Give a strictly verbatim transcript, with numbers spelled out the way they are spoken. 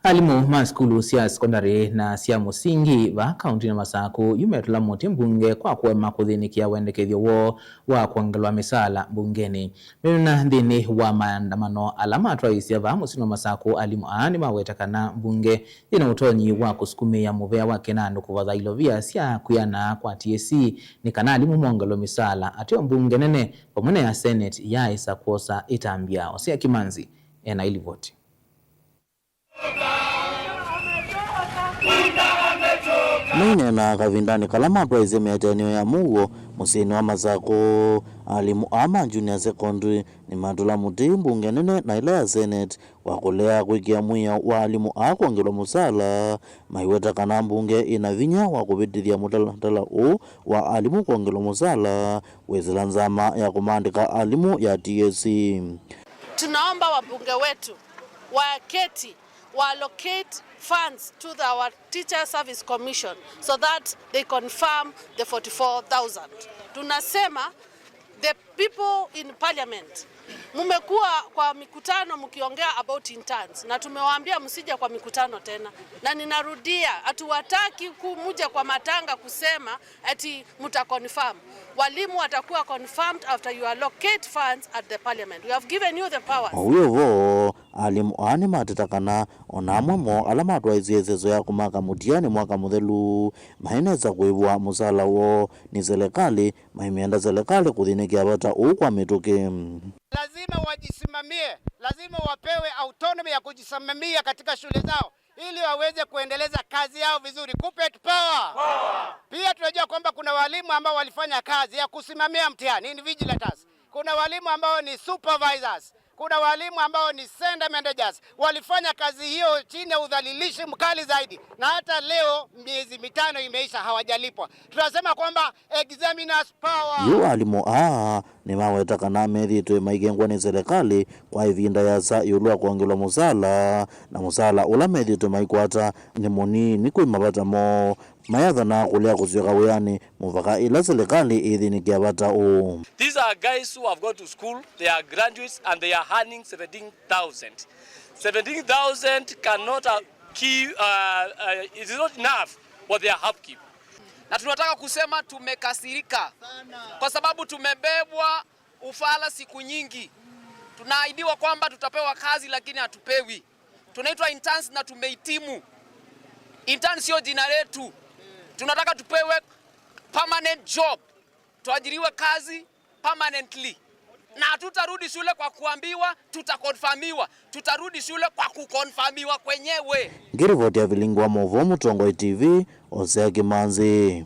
Alimũ ma sukulu sya sekondalĩ na sya mũsingi vaa kaũntĩnĩ ya Masakũ yu metũla mũtĩ mbunge kwa kũema kũthĩnĩkĩa wendekethyo woo wa kwongelwa mĩsaala mbungenĩ. Mena nthĩnĩ wa maandamano ala matwaĩĩsya vaa mũsyĩnĩ wa Masakũ, alimũ aa nĩmaweta kana mbunge yĩna ũtonyi wa kũsukumĩĩa mũvea wake na andũ kũvatha ilovia sya kwĩana kwa T S C nĩ kana alimũ mongelwe mĩsaala, ateo mbunge nene vamwe na ya Senate yaaĩsa kwosa ĩtambya. Osea Kimanzi ena ilivoti. Maineenaa kavindanĩ kala matwaĩsye mĩatĩanĩo ya mũuo mũsyĩnĩ wa Masakũ, alimũ aa ma junior secondary nĩmatũla mũtĩ mbunge nene na ĩla ya Senate wa kũlea kwĩkĩa mwĩao wa alimũ aa kwongelwa mũsaala, maiweta kana mbunge ĩna vinya wa kũvĩtĩthya mũtalatala ũũ wa alimũ kwongelwa mũsaala wĩsĩla nzama ya kũmaandĩka alimũ ya T S C. Tunaomba wabunge wetu waketi, wa allocate funds to the, our Teacher Service Commission so that they confirm the forty-four thousand. Tunasema the people in parliament, mumekuwa kwa mikutano mkiongea about interns, na tumewaambia msije kwa mikutano tena, na ninarudia, hatuwataki ku-, muje kwa matanga kusema ati mta confirm. Walimu watakuwa confirmed after you allocate funds at the parliament. We have given you the powers. O wĩ o vo, alimũ aa nĩmateta kana o na amwe moo ala matwaĩsye ĩseso ya kũmaka mũtianĩ mwaka mũthelu mainesa kũĩvwa mũsaala woo nĩ selekalĩ, maimenda selekalĩ kũthĩnĩkĩa vata ũũ kwa mĩtũkĩ. Lazima wajisimamie, lazima wapewe autonomy ya kujisimamia katika shule zao ili waweze kuendeleza kazi yao vizuri. Kuppet power. Power. Pia tunajua kwamba kuna walimu ambao walifanya kazi ya kusimamia mtihani, invigilators. Kuna walimu ambao ni supervisors. Kuna walimu ambao ni center managers. Walifanya kazi hiyo chini ya udhalilishi mkali zaidi. Na hata leo miezi mitano imeisha hawajalipwa. Tunasema kwamba examiners power. Yu alimũ aa nĩmaweta kana methĩĩtwe maikengwa nĩ selekalĩ kwa ĩvinda yasa ĩũlũ wa kwongelwa mũsaala, na mũsaala ũla methĩĩtwe maikwata nĩ mũnini kwĩ mavata moo. Mayathana kũlea kũsyoka wĩanĩ mũvaka ĩla selekalĩ ĩthĩnĩkĩa vata ũũ. These are guys who have gone to school, they are graduates and they are earning seventeen thousand. Seventeen thousand cannot, uh, keep, uh, uh, it is not enough for their upkeep. Na tunataka kusema tumekasirika kwa sababu tumebebwa ufala siku nyingi. Tunaahidiwa kwamba tutapewa kazi lakini hatupewi. Tunaitwa interns na tumehitimu. Intern sio jina letu. Tunataka tupewe permanent job. Tuajiriwe kazi permanently. Na hatutarudi shule kwa kuambiwa, tutakonfamiwa. Tutarudi shule kwa kukonfamiwa kwenyewe. Ngiripoti ya vilingi wa mauvoo Mũtongoi T V, Osea Kimanzi.